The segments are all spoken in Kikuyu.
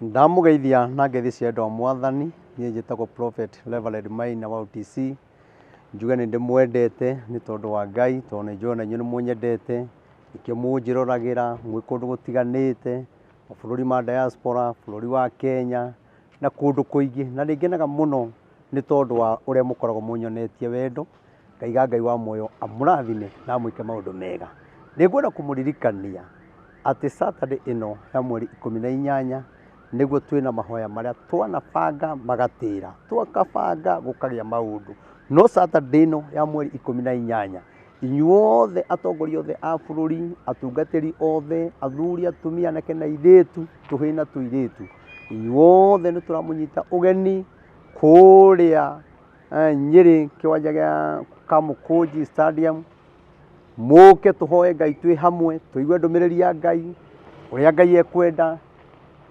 Ndamũgeithia na ngeithi cia wendo wa Mwathani, niĩ njĩtagwo Prophet Reverend Maina wa OTC, njuge nĩ ndĩmwendete nĩ tondũ wa Ngai, tondũ nĩ njũĩ ona inyuĩ nĩ mũnyendete, nĩkĩo mũnjĩroragĩra mwĩ kũndũ gũtiganĩte, mabũrũri ma diaspora, bũrũri wa Kenya na kũndũ kũingĩ. Na nĩ ngenaga mũno nĩ tondũ wa ũrĩa mũkoragwo mũnyonetie wendo, ngaiga Ngai wa muoyo amũrathime na amwĩke maũndũ mega. Nĩ ngwenda kũmũririkania atĩ Saturday ĩno ya mweri 18 nĩguo twĩna mahoya marĩa twanabanga magatĩra, twakabanga gũkagĩa maũndũ. No Saturday ĩno ya mweri 18 inyuothe atongoria othe a bũrũri, atungatĩri othe, athuri, atumia, anake na airĩtu, tũhĩĩ na tũirĩtu, inyuothe nĩ tũramũnyita ũgeni kũrĩa Nyĩrĩ kĩwanja gĩa Kamũkũnji Stadium, mũke tũhoe Ngai twĩ hamwe, tũigue ndũmĩrĩri ya Ngai, ũrĩa Ngai ekwenda,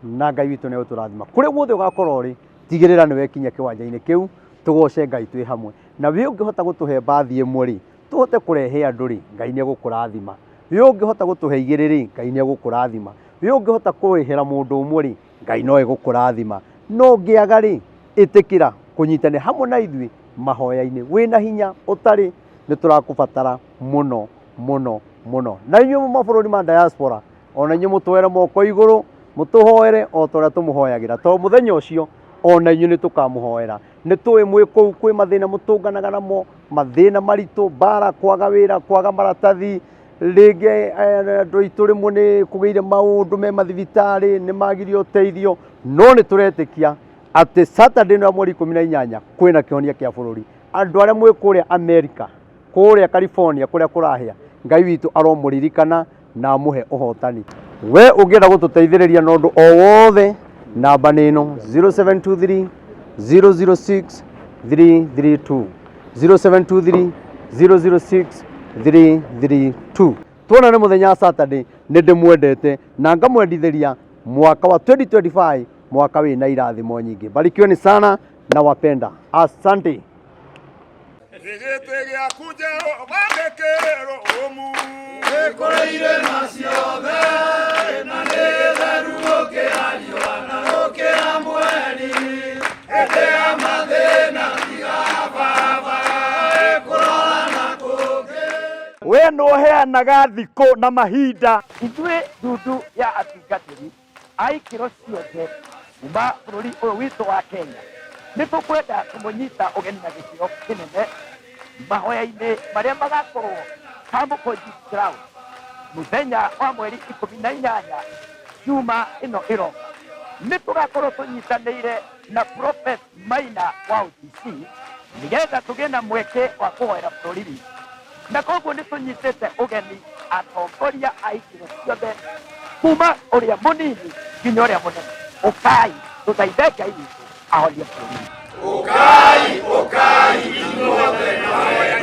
na Ngai witũ nĩ egũtũrathima. Kũrĩa guothe ũgakorwo ũrĩ, tigĩrĩra nĩ wekinyia kĩwanja-inĩ kĩu, tũgoce Ngai twĩ hamwe. Na wĩ ũngĩhota gũtũhe mbathi ĩmwe rĩ, tũhote kũrehe andũ rĩ, Ngai nĩ egũkũrathima. Wĩ ũngĩhota gũtũhe igĩrĩ rĩ, Ngai nĩ egũkũrathima. Wĩ ũngĩhota kũrĩhĩra mũndũ ũmwe rĩ, Ngai no egũkũrathima. No ũngĩaga rĩ, ĩtĩkĩra kũnyitanĩra hamwe na ithuĩ mahoya-inĩ. Wĩna hinya ũtarĩ, nĩ tũrakũbatara mũno mũno mũno. Na inyuĩ mabũrũri ma diaspora, ona inyuĩ mũtwere moko igũrũ, mũtũhoere o ta ũrĩa tũmũhoyagĩra, tondũ mũthenya ũcio ona inyuĩ nĩ tũkamũhoera. Nĩ tũĩ mwĩ kũu kwĩ mathĩna mũtũnganaga namo, mathĩna maritũ, mbara, kwaga wĩra, kwaga maratathi, rĩngĩ andũ aitũ rĩmwe nĩ kũgĩire maũndũ me mathibitarĩ, nĩ magire ũteithio, no nĩ tũretĩkia atĩ Saturday ĩno ya mweri 18 kwĩna kĩhonia kĩa bũrũri. Andũ arĩa mwĩ kũrĩa America, kũrĩa California, kũrĩa kũrahĩa, Ngai witũ aromũririkana na amũhe ũhotani. We ũngĩenda gũtũteithĩrĩria na ũndũ o wothe, namba nĩ ĩno 0723 006 332 0723 006 332. Tuonane mũthenya wa Saturday, nĩ ndĩmwendete na ngamwendithĩria mwaka wa 2025, mwaka wĩna irathimo nyingĩ. Barikiweni sana na wapenda. Asante. Gĩtĩ gĩaku Jehova nĩ kĩrũmu. Gĩkũrĩ irĩma ciothe na nĩ gĩtheru gũkĩra riũa na gũkĩra mweri. Hĩndĩ ya mathĩna tiga baba kũrora na kũngĩ. We nĩũheanaga thikũ na mahinda. Ithuĩ ndundu ya atungatĩri a ikĩro ciothe kuma bũrũri ũyũ witũ wa Kenya, nĩ tũkwenda kũmũnyita ũgeni na gĩkĩro kĩnene mahoya-inĩ marĩa magakorwo Kamukunji Ground mũthenya wa mweri 18 Juma ĩno ĩroka. Nĩ tũgakorwo tũnyitanĩire na Prophet Maina wa OTC nĩgetha tũgĩe na mweke wa kũhoera bũrũri witũ. Na koguo nĩ tũnyitĩte ũgeni atongoria a ikĩro ciothe kuma ũrĩa mũnini nginya ũrĩa mũnene. Ũkai tũthaithe Ngai witũ ahonie bũrũri witũ. Ũkai, ũkai inyuothe mahoya.